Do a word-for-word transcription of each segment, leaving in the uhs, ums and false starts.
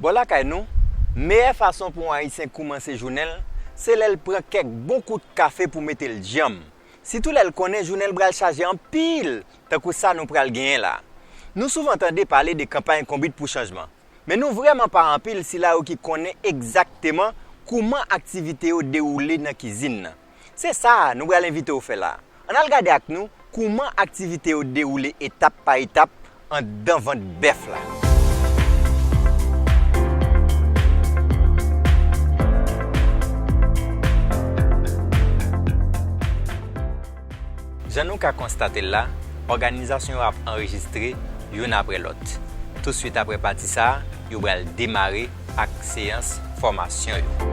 Bò lakay nou, meyè fason pou yon Ayisyen koumanse jounen l, se lè l pran kèk bon kout kafe pou mete l djanm. Sitou lè l konnen jounen l pral chaje anpil, tankou sa nou pral genyen la. Nou souvan tande pale de kanpay konbit pou chanjman, men nou vrèman pa anpil sila yo ki konnen egzakteman kouman aktivite yo dewoule nan kizin nan. Se sa nou pral envite w fè la. Ann al gade ak nou kouman aktivite yo dewoule etap pa etap anndan vant bèf la. Jan nou ka konstate l la, òganizasyon yo ap anrejistre youn apre lòt. Tousuit apre pati sa a, yo pral demare ak seyans fòmasyon yo.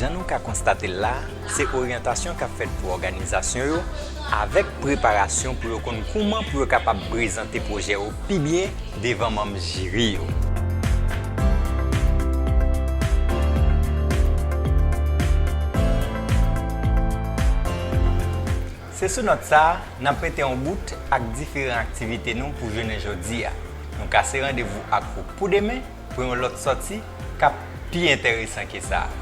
Jan nou ka konstate l la, se oryantasyon k ap fèt pou òganizasyon yo, avèk preparasyon pou yo konn kouman pou yo kapab prezante pwojè yo pi byen devan manm jiri yo. Se sou nòt sa a, n ap mete yon bout ak diferan aktivite nou pou jounen jodi a. Nou kase randevou ak ou pou demen pou yon lòt sòti k ap pi enteresan ke sa a.